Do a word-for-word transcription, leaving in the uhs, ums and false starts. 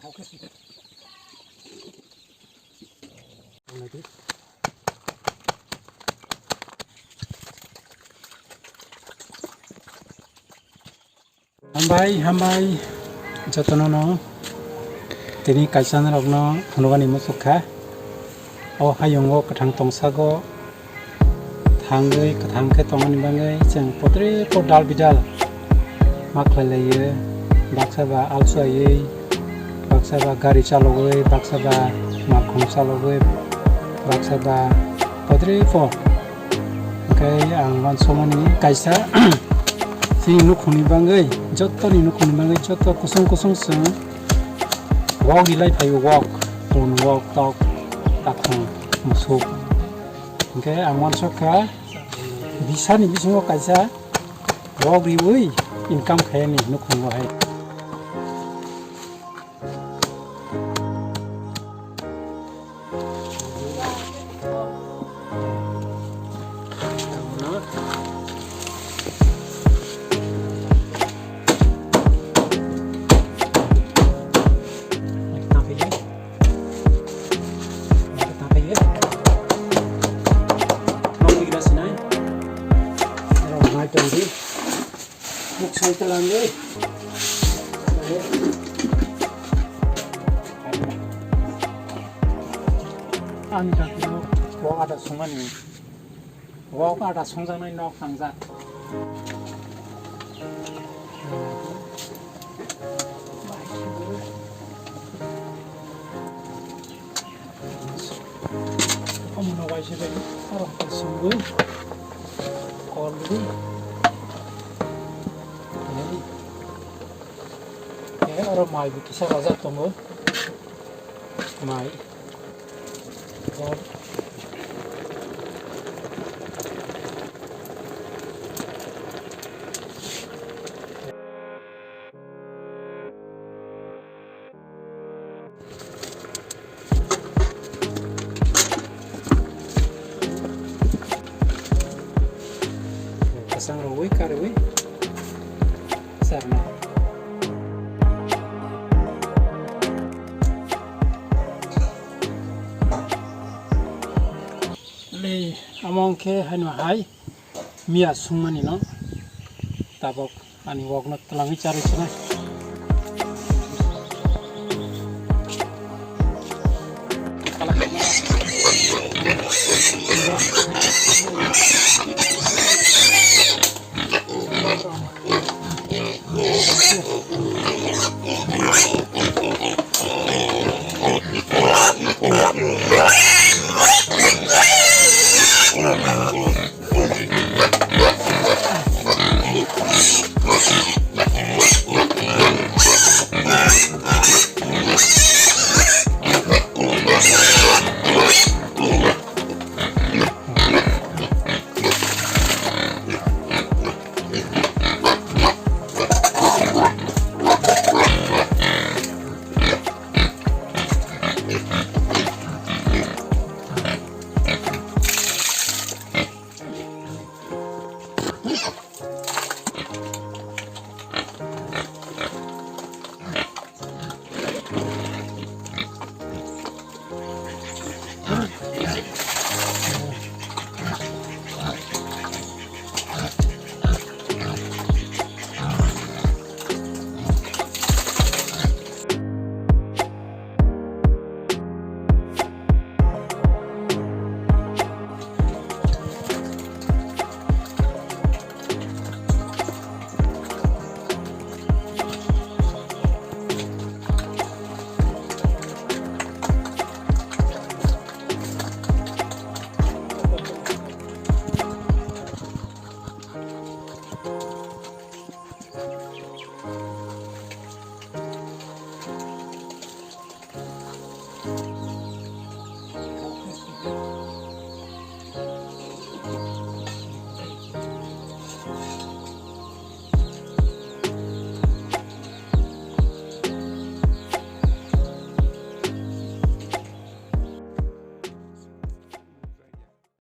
Hambai, hambai, jotono no tini kaisa norokno phunukani muchuk kha. O hayungo kwthang tongsago thangwi kwthang khe tongmani bagwi chwng potrebo dal bidal ma khlai laio. Baksa ba alsu aiwi, baksa ba gari chalogwi, baksa ba malkhung chalogwi, baksa ba potrebo. Hwnkhe ang uansukmani kaisa chini nukhungni bagwi, jotoni nukhungni bagwi joto kusung kusung chwng wok rilai phaio, wok, pun, wok, tok, takhung, musuk. Hwnkhe ang uansukha bisani bisingo kaisa wok riwi income khaiyani nukhungo hai. Buk sai talangwi. Ani jatino wok ada songmani. Wok ada songjaknai nok tangjak. Omono waisa bai oro hai songwi kol rwdi. Tei oro mai bo kisa rajak tongo. Mai. Kol. Kwchang rwui karwi charnai. Le, amo wngkhe haino hai. Miya sungmani no tabok ani wokno twlangwi charwi sinai.